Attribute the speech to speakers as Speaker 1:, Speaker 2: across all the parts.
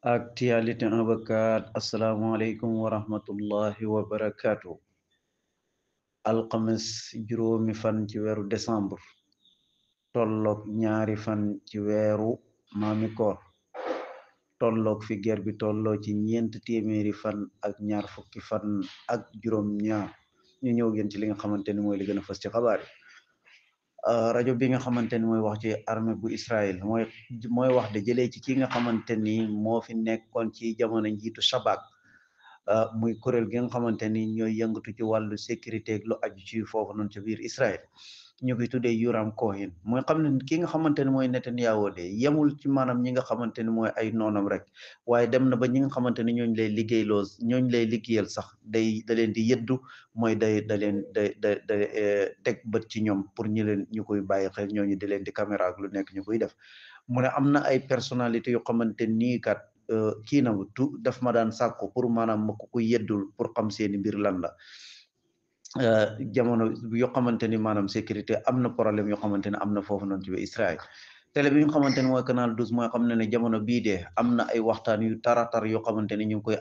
Speaker 1: Actualité 1/4 asalaamaaleykum wa rahmatullahi wa barakaatu. Alxames juróomi fan ci weeru décembre tolloog ñaari fan ci weeru maami koor tolloog fi ger bi tolloo ci ñeent téeméeri fan ak ñaar fukki fan ak juróom ñaar ñu ñëw ngeen ci li nga xamante ni mooy li gën a fës ci xabaar yi. rajo bi nga xamante ni mooy wax ci armée bu Israël mooy wax de jëlee ci ki nga xamante ni moo fi nekkoon ci jamono njiitu Shabak. muy kuréel gi nga xamante ni ñooy yëngatu ci wàllu sécurité ak lu aju ci foofu noonu ca biir Israël ñu koy tuddee Yoram Cohen mooy xam ne ki nga xamante ne mooy Netanyahu de yemul ci maanaam ñi nga xamante ni mooy ay noonam rek waaye dem na ba ñi nga xamante ni ñooñ lay liggéeyal sax da leen di yëddu mooy da leen da teg bët ci ñoom pour ñu koy bàyyi xel ñooñu di leen di caméra ak lu nekk ñu koy def mu ne am na ay personnalité yoo xamante nii kat kii na daf ma daan sàkku pour maanaam ma ko yeddul pour xam seeni mbir lan la jamono yoo xamante ni maanaam sécurité am na problème yoo xamante ne am na foofu noonu ci biir Israël télé bi nga xamante ne mooy canal 12 mooy xam ne ne jamono bii de am na ay waxtaan yu taratar yoo xamante ni ñu ngi koy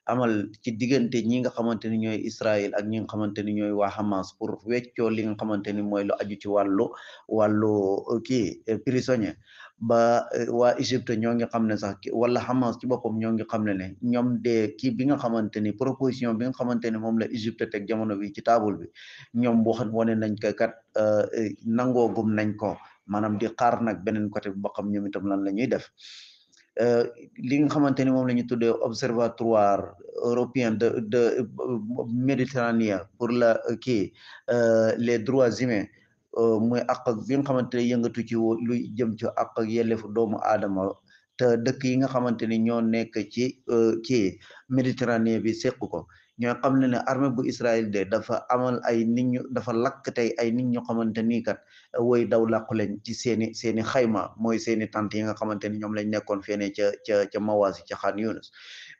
Speaker 1: amal ci diggante ñi nga xamante ni ñooy Israël ak ñi nga xamante ni ñooy waa Hamas pour weccoo li nga xamante ni mooy lu aju ci wàllu kii prisonnier ba waa Égypte ñoo ngi xam ne sax wala Hamas ci boppam ñoo ngi xam ne ñoom de kii bi nga xamante ni proposition bi nga xamante ni moom la Égypte teg jamono bi ci table bi ñoom wane nañ ko kat nangoogum nañ ko maanaam di xaar nag beneen côté bi ba xam ñoom itam lan la ñuy def li nga xamante ni moom la ñu tuddee observatoire européen de Méditerranée pour la kii les droits humains mooy àq bi nga xamante ne yëngatu ci lu jëm ci àq ak yelleefu doomu aadama te dëkk yi nga xamante ni ñoo nekk ci kii Méditerranée bi seq ko ñoo xam ne armée bu Israël de dafa amal ay nit ñu dafa lakk tey ay nit ñu xamante ni kat woy daw làqu leen ci seeni xayma mooy seeni tant yi nga xamante ni ñoom lañ nekkoon feene ca Mawaasi ca Khan Younis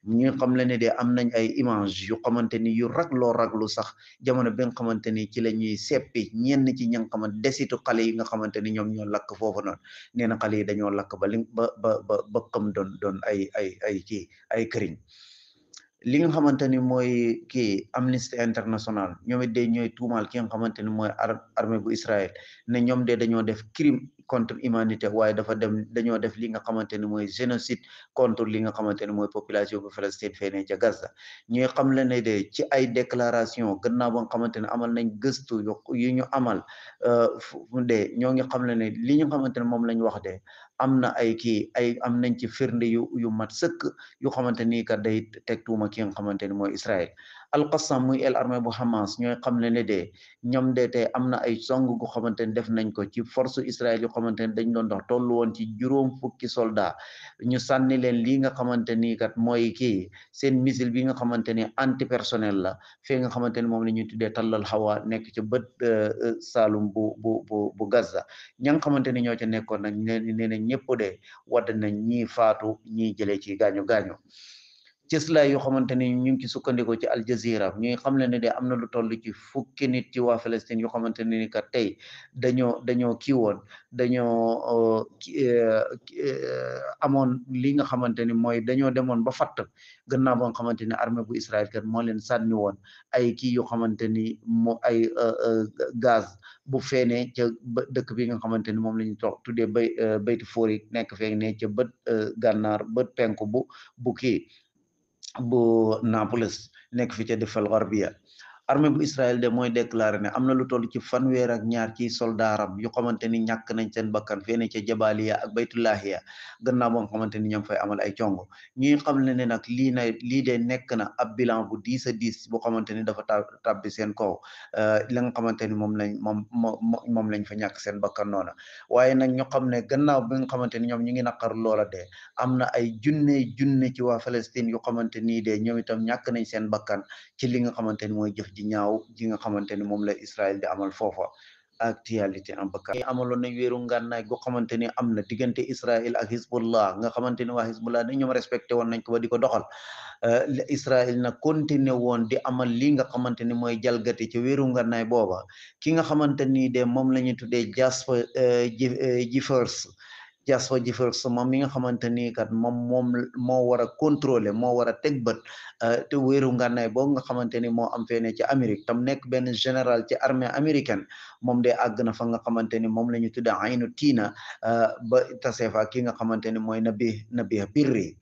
Speaker 1: ñu xam le ne de am nañ ay image yu xamante ni yu raglu sax jamono bi nga xamante ni ci la ñuy seppi ñenn ci ña nga xamante desitu xale yi nga xamante ni ñoom ñoo lakk foofu noonu nee na xale yi dañoo lakk ba xam doon ay këriñ li nga xamante ni mooy kii Amnesty International ñoom it de ñooy tuumaal ki nga xamante ni mooy armée bu Israël ne ñoom de dañoo def crime contre humanité waaye dañoo def li nga xamante ni mooy génocide contre li nga xamante ni mooy population bu Palestine fene ca Gaza ñuy xam le ne de ci ay déclaration gannaaw ba nga xamante ne amal nañ gëstu yu ñu amal de ñoo ngi xam le ne li ñu xamante ne moom lañ wax de am na am nañ ci firnde yu mat sëkk yu xamante ni kat day teg tuuma ki nga xamante ni mooy Israël al-Qassam muy el armée bu Hamas ñooy xam ne de ñoom de tey am na ay song gu xamante ni def nañ ko ci force Israël yu xamante ni dañ doon dox tollu woon ci juróom fukki soldat ñu sànni leen lii nga xamante ni kat mooy kii seen missile bi nga xamante ni antipersonnel la fee nga xamante ni moom la ñuy tuddee tallal xawa nekk ci bët Saalum bu Gaza ña nga xamante ni ñoo ca nekkoon nag nee na ñëpp de wadd nañ ñii faatu ñii jëlee ci gaañu cëslaay yoo xamante ni ñu ngi ci sukkandikoo ci Al Jazeera ñuy xam le ne de am na lu toll ci fukki nit ci waa Palestine yoo xamante ne ni kat tey dañoo kii woon dañoo amoon li nga xamante ni mooy dañoo demoon ba fatt gannaaw ba nga xamante ni armée bu Israël kat moo leen sànni woon ay kii yoo xamante ni ay gaz bu feenee ca dëkk bi nga xamante ni moom la ñu tuddee bayti foori nekk fee ne ca bët gànnaar bët penku bu kii bu Naples nekk fi ca defal Gharbiya armée bu Israël de mooy déclaré ne am na lu toll ci fanweer ak ñaar ci soldaaram yu xamante ni ñàkk nañ seen bakkan feene ca Jabaliya ak Baytullahiya gannaaw ba nga xamante ni ñoom fay amal ay congo ñuy xam ne nag lii de nekk na ab bilan bu 10 a 10 bu xamante ni dafa tàbbi seen kaw la nga xamante ni moom lañ fa ñàkk seen bakkan noona waaye nag ñu xam ne gannaaw bi nga xamante ni ñoom ñu ngi naqar loola de am na ay junne ci waa Palestine yu xamante nii de ñoom itam ñàkk nañ seen bakkan ci li nga xamante ni mooy jëf ji ñaaw ji nga xamante ni moom la Israël di amal foofa actualité en bakkan amaloon nañ wéeru ngànnaay gu xamante ni am na diggante Israël ak Hezbollah nga xamante ni waa Hezbollah da ñoom respecté woon nañ ko ba di ko doxal Israël nag continué woon di amal li nga xamante ni mooy jalgati ci wéeru ngànnaay booba ki nga xamante ni de moom la ñu tuddee Jasper Jeffers Jasper Jeffers moom mi nga xamante ni kat moom moo war a contrôler moo war a teg bët te wéeru ngànnaay boobu nga xamante ni moo am feene ci Amérique tam nekk benn général ci armée américaine moom de àgg na fa nga xamante ni moom la ñu tudde aynu tiina ba tasefa ki nga xamante ni mooy Nabih Berri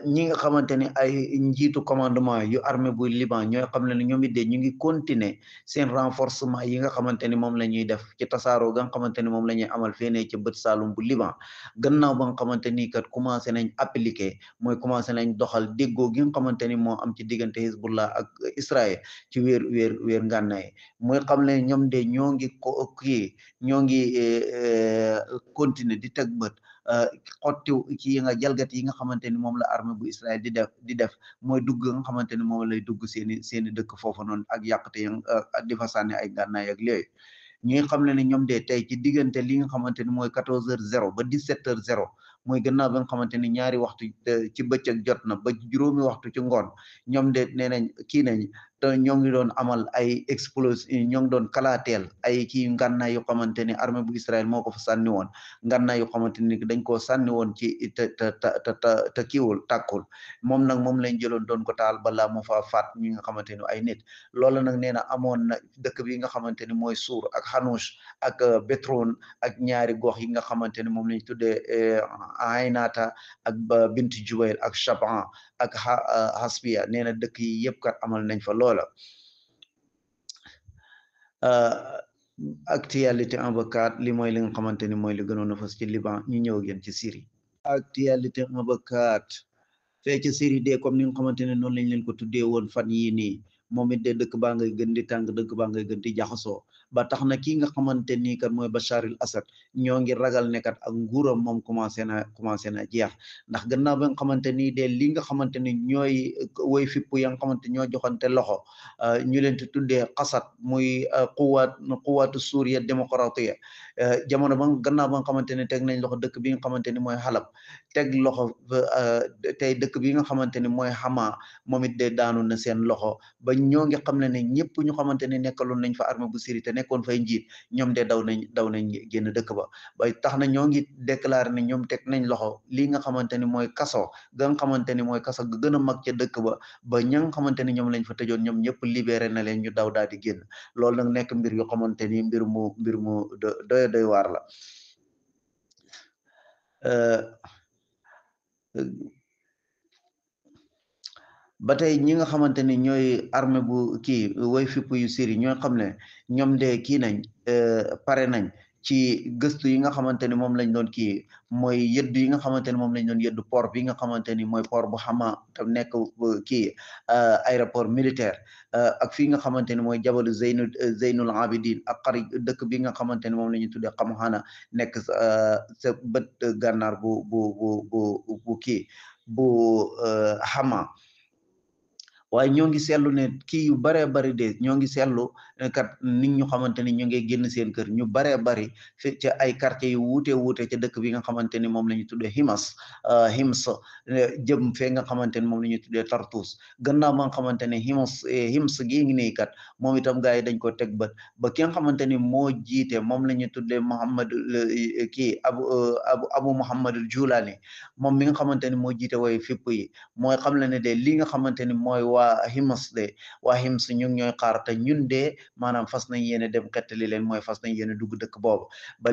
Speaker 1: ñi nga xamante ni ay njiitu commandement yu armée bu Liban ñooy xam ne ñoom it de ñu ngi continuer seen renforcement yi nga xamante ni moom la ñuy def ci tasaaroo ga nga xamante ni moom la ñuy amal feenee ci bët Saalum bu Liban gannaaw ba nga xamante ni kat commencé nañ appliquer mooy commencé nañ doxal déggoo gi nga xamante ni moo am ci diggante Hezbollah ak Israël ci weer ngànnaay mooy xam ne ñoom de ñoo ngi ñoo ngi continuer di teg bët xotti ci yi nga jalgat yi nga xamante ni moom la armée bu Israël di def mooy dugg nga xamante ni moom lay dugg seeni dëkk foofu noonu ak yàqte yi di fa sànni ay gànnaay ak yooyu ñuy xam ne ñoom de tey ci diggante li nga xamante ni mooy 14h00 ba 17h00 mooy gannaaw ba nga xamante ni ñaari waxtu ci bëccëg jot na ba juróomi waxtu ci ngoon ñoom de nee nañ kii nañ te ñoo ngi doon amal ay explosion ñoo ngi doon kalaateel ay kii ngànnaay yu xamante ni armée bu Israël moo ko fa sànni woon ngànnaay yu xamante ni dañ koo sànni woon ci te kiiwul tàkkul moom nag moom lañ jëloon doon ko taal balaa mu fa faat ñi nga xamante ni ay nit loolu nag nee na amoon na dëkk bi nga xamante ni mooy Suur ak Hanoush ak Betron ak ñaari gox yi nga xamante ni moom lañ tuddee Aynata ak Bint Jubayl ak Shaban ak Hasbiya nee na dëkk yi yëpp kat amal nañ fa loola actualité en 24 li mooy li nga xamante ni mooy li gënoon a fës ci Liban ñu ñëw ngeen ci Syrie actualité en 24 fee ci Syrie de comme ni nga xamante ne noonu lañ leen ko tuddee woon fan yii nii moom it de dëkk baa ngay gën di tàng dëkk baa ngay gën di jaxasoo ba tax na kii nga xamante ni kat mooy Bachar al-Assad ñoo ngi ragal ne kat ak nguuram moom commencé na jeex ndax gannaaw ba nga xamante ni de li nga xamante ni ñooy woy fipp ya nga xamante ñoo joxante loxo ñu leen di tuddee xasat muy quwaatu Suuriya démocratie jamono ba gannaaw ba nga xamante ni teg nañ loxo dëkk bi nga xamante ni mooy Halab teg loxo tey dëkk bi nga xamante ni mooy Hama moom it de daanu na seen loxo ba ñoo ngi xam ne ñëpp ñu xamante ne nekkaloon nañ fa armée bu Syrie te nekkoon fay njiit ñoom de daw nañ génn dëkk ba tax na ñoo ngi déclaré ne ñoom teg nañ loxo lii nga xamante ni mooy kaso ga nga xamante ni mooy kaso ga gën a mag ca dëkk ba ña nga xamante ni ñoom lañ fa tëjoon ñoom ñëpp libéré na leen ñu daw daal di génn loolu nag nekk mbir yoo xamante ni mbir mu doy waar la ba tey ñi nga xamante ni ñooy armée bu kii way fipp yu Syrie ñoo xam ne ñoom de kii nañ pare nañ ci gëstu yi nga xamante ni moom lañ doon kii mooy yëdd yi nga xamante ni moom lañ doon yëdd port bi nga xamante ni mooy port bu Hama te nekk kii aéroport militaire ak fii nga xamante ni mooy jabalu Zeynul Abidin ak xari dëkk bi nga xamante ni moom la ñuy tuddee Xamuhana nekk sa bët gànnaar bu kii bu Hama waaye ñoo ngi seetlu ne kii yu baree bari de ñoo ngi seetlu kat nit ñu xamante ni ñu ngi génn seen kër ñu baree bari fi ca ay quartiers yu wuute ca dëkk bi nga xamante ni moom la ñu tuddee Hims jëm fee nga xamante ni moom la ñu tuddee Tartus gannaaw ba nga xamante ne Hims gii ngi nii kat moom itam gars yi dañ ko teg bët ba ki nga xamante ni moo jiite moom la ñu tuddee Muhammad kii Abu Muhammadul Julani moom mi nga xamante ni moo jiite way fipp yi mooy xam le ne de li nga xamante ni mooy waa Hims ñu ngi ñooy xaar te ñun de maanaam fas nañ yéene dem xettali leen mooy fas nañ yéene dugg dëkk boobu ba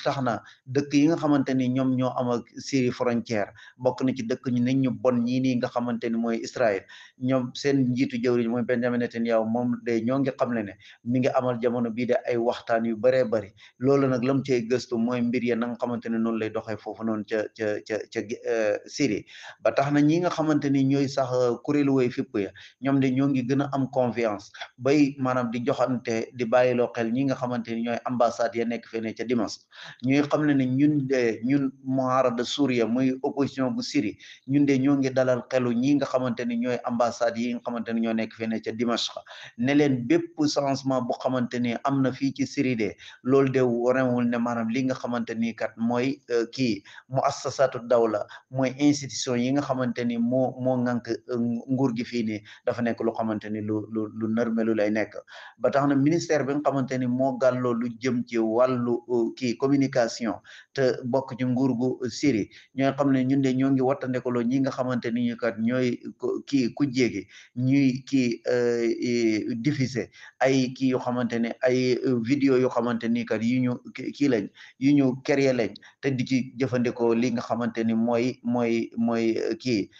Speaker 1: tax na dëkk yi nga xamante ni ñoom ñoo am ak Syrie frontière bokk na ci dëkk ñu nit ñu bon ñii nii nga xamante ni mooy Israël ñoom seen njiitu jëwriñ mooy Benjamin Netanyahu moom de ñoo ngi xam ne mi ngi amal jamono bii de ay waxtaan yu baree bari loolu nag lam cey gëstu mooy mbir ya na nga xamante ne noonu lay doxee foofu noonu ca Syrie ba tax na ñi nga xamante ni ñooy sax kuréelu way fipp ya ñoom de ñoo ngi gën a am confiance bay maanaam di joxante di bàyyiloo xel ñi nga xamante ni ñooy ambassade ya nekk fene ca Damas ñuy xam ne ñun muharada Suuriya muy opposition bu Syrie ñun de ñoo ngi dalal xelu ñi nga xamante ni ñooy ambassade yi nga xamante ni ñoo nekk fene ca Dimashq ne leen bépp changement bu xamante ni am na fii ci Syrie de loolu de warewul ne maanaam li nga xamante ni kat mooy kii muassasatu dawla mooy institution yi nga xamante ni moo ŋànk nguur gi fii nii dafa nekk lu xamante ni lu nërmelu lay nekk ba tax na ministère bi nga xamante ni moo gàlloo lu jëm ci wàllu kii communication te bokk ci nguur gu Syrie ñoo xam ne ñun de ñoo ngi wattandekuloo ñi nga xamante ni ñu kat ñooy kii ku jéegi ñuy kii diffuser ay kii yoo xamante ne ay vidéo yoo xamante ni kat yu ñu kii lañ yu ñu créé lañ te di ci jëfandikoo li nga xamante ni mooy kii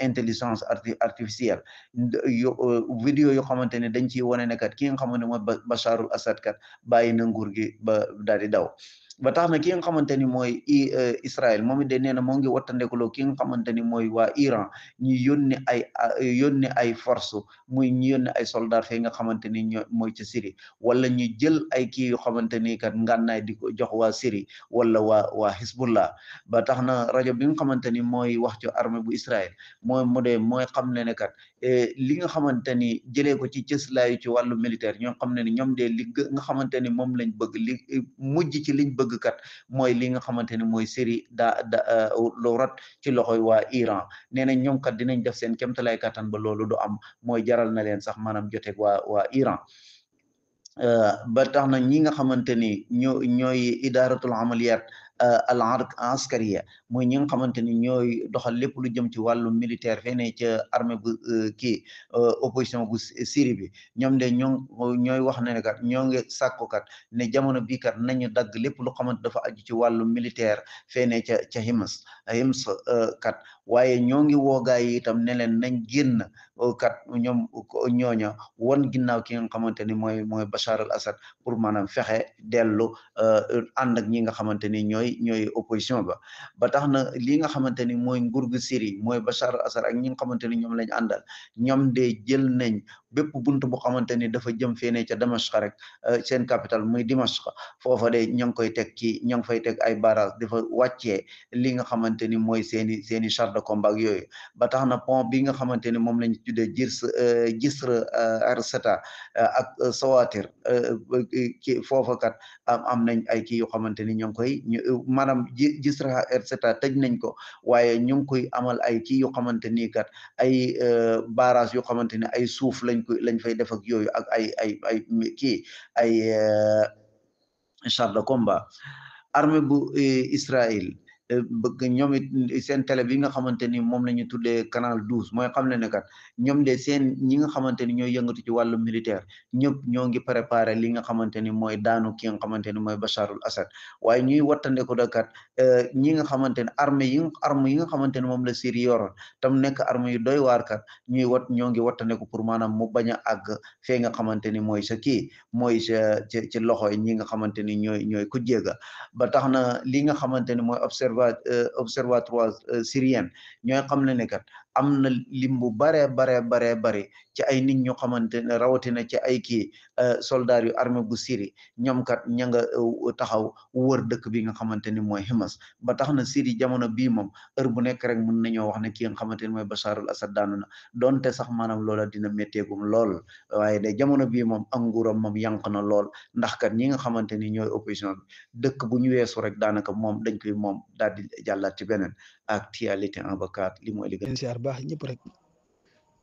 Speaker 1: intelligence artificielle vidéo yoo xamante ne dañ ciy wane ne kat ki nga xamante ne mooy Bacharul Assad kat bàyyi na nguur gi ba daal di daw ba tax na ki nga xamante ni mooy Israël moom it de nee na moo ngi wattandekuloo ki nga xamante ni mooy waa Iran ñu yónni ay force muy ñu yónni ay soldats fi nga xamante ni ñoo mooy ci Syrie wala ñu jël ay kii yoo xamante ni kat ngànnaay di ko jox waa Syrie wala waa Hezbollah ba tax na rajo bi nga xamante ni mooy wax ci armée bu Israël mooy xam ne ne kat li nga xamante ni jëlee ko ci cëslaayu ci wàllu militaire ñoo xam ne ni ñoom de li nga xamante ni moom lañ bëgg li mujj ci liñ bëgg kat mooy li nga xamante ni mooy Syrie lu rot ci loxoy waa Iran nee na ñoom kat dinañ def seen kéemtalaay kattan ba loolu du am mooy jaral na leen sax maanaam joteeg waa Iran ba tax na ñi nga xamante ni ñooy idaratul amaliyat al askariya mooy ñi nga xamante ni ñooy doxal lépp lu jëm ci wàllu militaire fene ca armée bu kii opposition bu Syrie bi ñoom de ñooy wax ne kat ñoo ngi sàkku kat ne jamono bii kat nañu dagg lépp lu xamante dafa aju ci wàllu militaire fene ca Hims kat waaye ñoo ngi woogaay yi itam ne leen nañ génn kat ñoom ñooña won ginnaaw ki nga xamante ni mooy Bachar al Assad pour maanaam fexe dellu ànd ak ñi nga xamante ni ñooy opposition ba tax na li nga xamante ni mooy nguur gu Syrie mooy Bachar al Assad ak ñi nga xamante ni ñoom lañ àndal ñoom de jël nañ bépp buntu bu xamante ni dafa jëm fene ca Damasque rek seen capital muy Dimashq foofa de ñoo ngi koy teg ñoo ngi fay teg ay barrage dafa wàccee li nga xamante ni mooy seeni char de combat yooyu ba tax na pont bi nga xamante ni moom lañ tuddee Jisr Arsata ak Sawatir ki foofa kat am nañ ay kii yoo xamante ni ñoo ngi koy maanaam Jisr Arsata tëj nañ ko waaye ñu ngi koy amal ay kii yoo xamante ni kat ay barrage yoo xamante ni ay suuf lañ fay def ak yooyu ak ay kii ay char de combat armée bu Israël bëgg ñoom it seen télé bi nga xamante ni moom la ñu tuddee canal 12 mooy xam ne kat ñoom de seen ñi nga xamante ni ñooy yëngatu ci wàllu militaire ñëpp ñoo ngi préparé li nga xamante ni mooy daanu ki nga xamante ni mooy Bacharul Assad waaye ñuy wattandeku da kat ñi nga xamante ne arme yi nga xamante ni moom la Syrie yoroon tam nekk arme yu doy waar kat ñoo ngi wattandeku pour maanaam mu bañ a àgg fee nga xamante ni mooy sa kii mooy ci loxo ñi nga xamante ni ñooy ku jéega ba tax na li nga xamante ni mooy observatoire syrien ñooy xam ne kat am na lim bu bare ci ay nit ñoo xamante ne rawatina ci ay kii soldats yu armée bu Syrie ñoom kat ña nga taxaw wër dëkk bi nga xamante ni mooy Himas ba tax na Syrie jamono bii moom heure bu nekk rek mën nañoo wax ne ki nga xamante ni mooy Bacharul Assad daanu na donte sax maanaam loola dina métteegum lool waaye de jamono bii moom ak nguuram moom yànq na lool ndax kat ñi nga xamante ni ñooy opposition bi dëkk bu ñu weesu rek daanaka moom dañ koy moom daal di jàllaat ci beneen actualité en vacat li mooy li gën
Speaker 2: siyaar baax ñëpp rek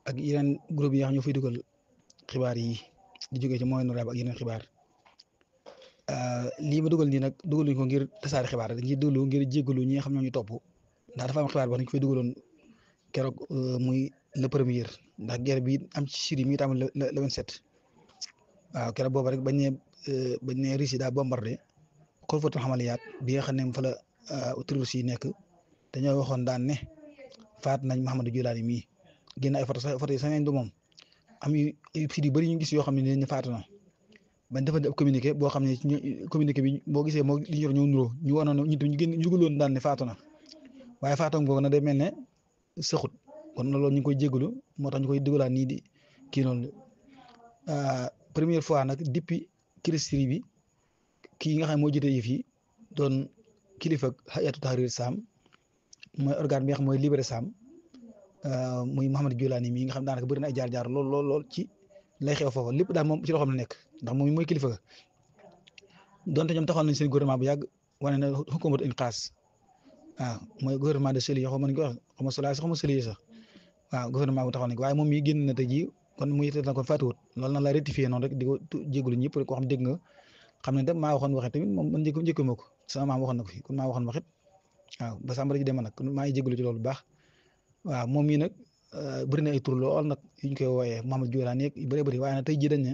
Speaker 2: ak yeneen groupe yi nga xam ñoo fay dugal xibaar yi di jógee ci Moyen-Orient ak yeneen xibaar lii ma dugal nii nag dugaluñ ko ngir tasaare xibaar dañ ciy déglu ngir jéggalu ñi nga xam ñoo ñu topp ndax dafa am xibaar boo xam ne ñu fay dugaloon keroog muy le premier ndax guerre bi am ci Syrie mi ngi tàmbali le 27 waaw keroog boobu rek bañ ne Russie daa bombardé xolfatul xamaliyaat bi nga xam ne fa la terroriste yi nekk dañoo waxoon daan ne faat nañ Mouhamadou Joulani mii génn ay photo yi sax nañ du moom am yu site yu bëri ñu gis yoo xam ne ne faatu na bañ defante ab communiqué boo xam ne communiqué bi boo gisee moo li ñu yor ñoo nuroo ñu wanoon ñu tam ñu jugaloon daan ne faatu na waaye faatoom boobu nag day mel ne sëxut kon loolu ñu ngi koy jégalu moo tax ñu koy dugalaat nii di kii noonu première fois nag depuis crise Syrie bi kii nga xam ne moo jotee yëf yi doon kilifa Hayatu Tahrir Sham mooy organe bi nga xam mooy libéré Sham muy Mouhamadou Joulani mii nga xam daanaka bëri na ay jaar-jaar lool ci lay xew foofa lépp daal moom ci loxoom la nekk ndax moom mooy kilifa ga donte ñoom taxawal nañ seen gouvernement bu yàgg wane na xukuumatu inqaas waaw mooy gouvernement de Syrie xaw ma nañ ko wax xaw ma Solaay sax xaw ma Syrie sax waaw gouvernement bu taxaw nañ ko waaye moom mii génn na tey jii kon muy na kon fàttuwut loolu na la rectifier noonu rek di ko jégalu ñëpp rek koo xam dégg nga xam ne tam maa waxoon waxee tamit moom man njëkk ma ko sama maam waxoon na ko fi kon maa waxoon waxit waaw ba sàmbara ji dem nag kon maa ngi jégalu ci loolu bu baax waaw moom mii nag bëri na ay tur lool nag yu ñu koy wooyee Mamadou Diorane yeeg yu bëree bëri waaye nag tey jii dañ ne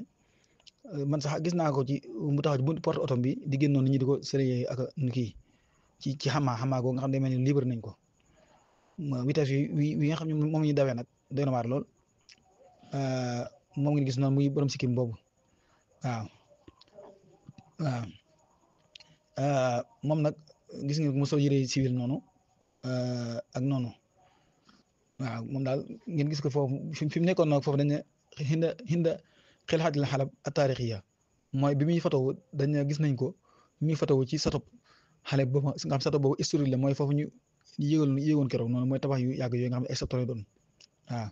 Speaker 2: man sax gis naa ko ci mu taxaw ci buntu porte oto bi di génnoon nit ñi di ko sëree ak kii ci xamaa googu nga xam ne mel ni libre nañ ko vitesse wi nga xam ne moom ñu dawee nag doy na waar lool moom ngeen gis noonu muy borom sikkim boobu waaw moom nag gis nga mu sol yëre civil noonu ak noonu waaw moom daal ngeen gis ko foofu fi mu nekkoon nag foofu dañ ne hinda xel xaatil xalab a taarixiya mooy bi muy fotowu dañ ne gis nañ ko muy fotowu ci satop xale boobu nga xam satop boobu historique la mooy foofu ñu yéegoon keroog noonu mooy tabax yu yàgg yooyu nga xam ne exceptoire lay doon waaw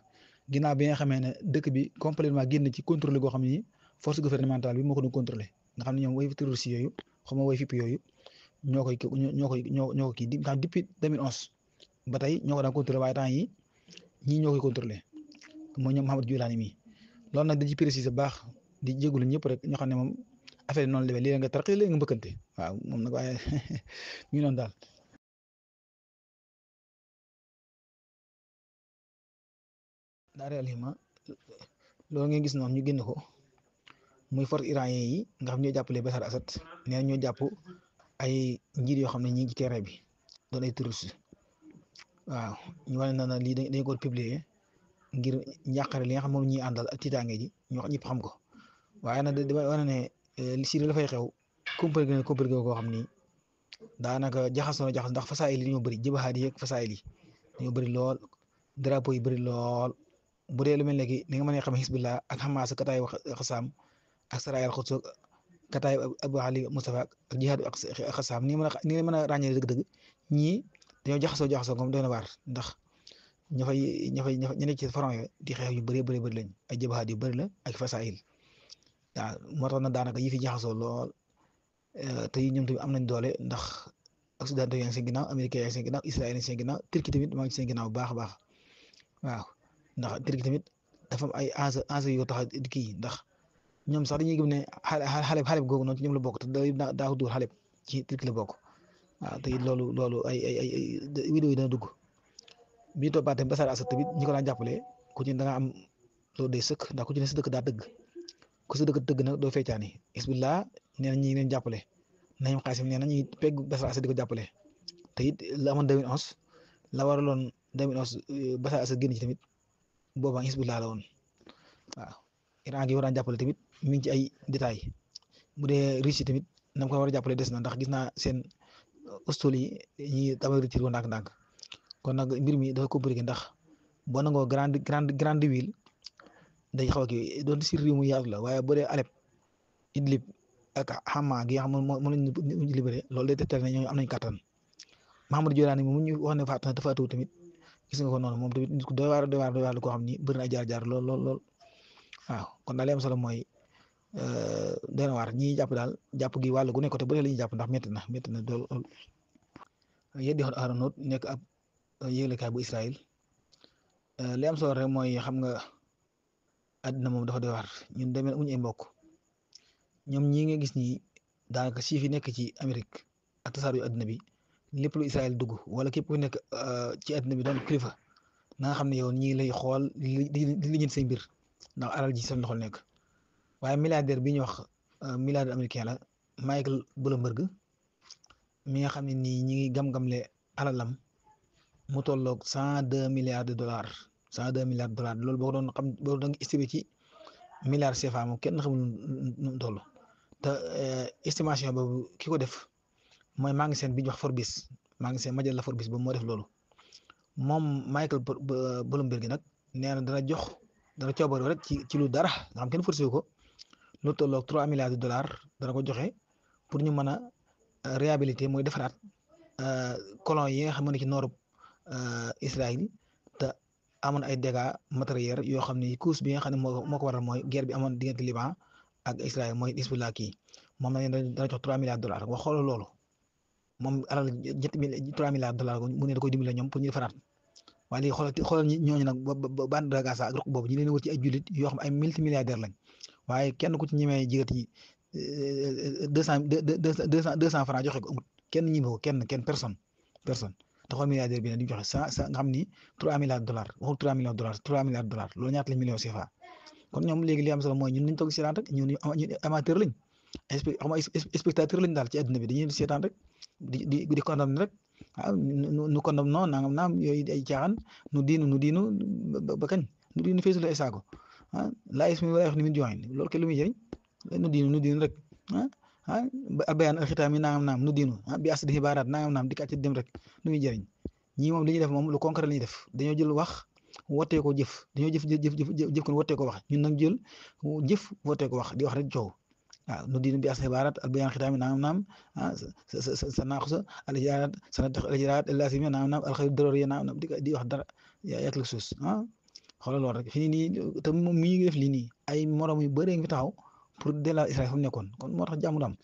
Speaker 2: ginnaaw bi nga xamee ne dëkk bi complètement génn ci contrôlé goo xam ne nii force gouvernementale bi moo ko doon contrôlé nga xam ne ñoom way terroriste yooyu xam nga way fipp yooyu ñoo ko kii nga xam depuis 2011 ba tey ñoo ko daan contrôlé waaye temps yi ñii ñoo koy contrôlé mooy ñoom Mamadou Diolani mii loolu nag dañ ci préciser baax di jégalu ñëpp rek ñoo xam ne moom affaire yi noonu la léegi nga tarqi léegi nga mbëkkante waaw moom nag waaye ñu noonu daal daa réellement loolu ngeen gis noonu ñu génn ko muy force iranien yi nga xam ñoo jàppale Bachar Assad nee ñoo jàpp ay njiit yoo xam ne ñi ngi ci terrain bi doon ay terroriste waaw ñu wane na lii dañ ko publier ngir njàqare li nga xam moom ñuy àndal ak tiitaange ji ñoo ñëpp xam ko waaye nag dama wane ne si la fay xew compliqué koo xam ni daanaka jaxasoo ndax fasaayil yi dañoo bëri jëbaxaat yi ak fasaayil yi dañoo bëri lool drapeau yi bëri lool bu dee lu mel ne ki li nga mën a xam Hizbullah ak Hamas kataay Xassam ak Saraya al-Quds kataay Abu Ali Mustafa ak jihaad ak Xassam ni nga mën a ràññee dëgg-dëgg ñii dañoo jaxasoo comme doy na waar ndax ña nekk ci front yooyu di xeex yu bëree bëri lañ ay jëbaxaat yu bëri la ak fasaayil waaw moo tax nag daanaka yi fi jaxasoo lool te ñoom tamit am nañ doole ndax occidentaux yaa ngi seen ginnaaw américains yaa ngi seen ginnaaw israël yaa ngi seen ginnaaw turquie tamit maa ngi seen ginnaaw bu baax a baax waaw ndax turquie tamit dafa am ay enjeu yoo tax kii ndax ñoom sax dañuy gëm ne xale googu noonu ci ñoom la bokk te daa dóor xale ci turquie la bokk waaw te it loolu ay vidéo yi dana dugg bi ñu toppaatee Bachar Assad tamit ñi ko daan jàppale ku ci da nga am loolu day sëkk ndax ku ci ne sa dëkk daa dëgg ku sa dëkk dëgg nag doo feccaani Hizbullah nee na ñi ngi leen jàppale nañu xaasim nee na ñuy pegg Bachar Assad di ko jàppale te it la amoon 2011 la waraloon 2011 Bachar Assad génn ci tamit boobaa Hizbullah la woon waaw Iran gi war a jàppale tamit mi ngi ci ay détails bu dee Russie tamit na ko war a jàppale des na ndax gis naa seen hostile yi ñuy damay retiré woon ndànk-ndànk kon nag mbir mi dafa compliqué ndax boo nangoo grande ville day xaw a kii doon si réew mu yaatu la waaye boo dee Alep Idlib ak Hama gi nga xam ne moom lañ libéré loolu day tegtal ne ñoom am nañ kattan Mahamadou Diolani moom ñu wax ne faatu na dafa tamit gis nga ko noonu moom tamit nit ku doy waar koo xam ni bëri na ay jaar-jaar lool waaw kon daal li am solo mooy doy na waar ñi jàpp daal jàpp gi wàll gu nekk côté bëri la ñuy jàpp ndax métti na lool yeddi xoon Aronoot nekk ab yëglekaay bu Israël li am solo rek mooy xam nga àddina moom dafa doy waar ñun demee amuñu ay mbokk ñoom ñii nga gis nii daanaka siif yi nekk ci Amérique ak tasaar yu àddina bi lépp lu Israël dugg wala képp ku nekk ci àddina bi doon kilifa na nga xam ne yow ñii lay xool di lijjanti say mbir ndax alal ji seen loxo nekk waaye milliardaire bi ñuy wax milliardaire américain la Michael Bloomberg mi nga xam ne nii ñi ngi gam-gamle alalam mu tolloog 102 milliards de dollars 102 milliards de dollars loolu boo doon xam boo doon estimé ci milliards CFA moom kenn xamul nu mu toll te estimation boobu ki ko def mooy magasin bi ñu wax Forbes magasin majalla Forbes boobu moo def loolu moom Michael Bloomberg nag nee na dana coobare rek ci lu dara nga xam kenn forcé ko lu tolloog 3 milliards de dollars dana ko joxe pour ñu mën a réhabiliter mooy defaraat colon yi nga xam ne ci nooru Israël te amoon ay dégâts matériels yoo xam ne cause bi nga xam ne moo ko waral mooy guerre bi amoon diggante Liban ak Israël mooy Hizbullah kii moom la dana jox 3 milliards de dollars wax xoolal loolu moom alal 3 milliards de dollars mu ne da koy dimbale ñoom pour ñu defaraat waaye léegi xoolal ñooñu nag ba bande de Gaza ak ruq boobu ñu leen wër ci ay jullit yoo xam ay multimilliardaires lañ waaye kenn ku ci ñemee jigati 200 francs joxe ko amut kenn ñime ko kenn personne te xool milliardaire bi ne di joxe nga xam ni 3 milliards dollars waxul 3 millions dollars 3 milliards dollars loolu ñaata lañ millions CFA kon ñoom léegi li am solo mooy ñun nañ toog seetaan rek ñun amateur lañ spectateur lañ daal ci àdduna bi dañuy seetaan rek di condamné rek nu condamné non nangam naam yooyu ay caaxaan nu diinu ba kañ nu diinu feesul ay saako laa ismi wala wax ni mu joxe loolu ke lu muy jëriñ nu diinu rek albayaan alxitaam yi nangam naam nu diinu bi as di xibaaraat nangam naam di kàcc dem rek lu muy jëriñ ñii moom li ñuy def moom lu concret la ñuy def dañoo jël wax wootee ko jëf dañoo jëf kon wootee ko wax ñun nag jël jëf wootee ko wax di wax rek coow waaw nu diinu bi as xibaaraat albayaan xitaam yi nangam naam sa naaxu sa alijaraat sa alijaraat lasimi nangam naam alxayru daroor yi nangam naam di wax dara yak la suus xoolal loolu rek fii nii te moom mi ngi def lii nii ay morom yu bëree ngi taxaw pour delloo Israël fa mu nekkoon kon moo tax jàmm du am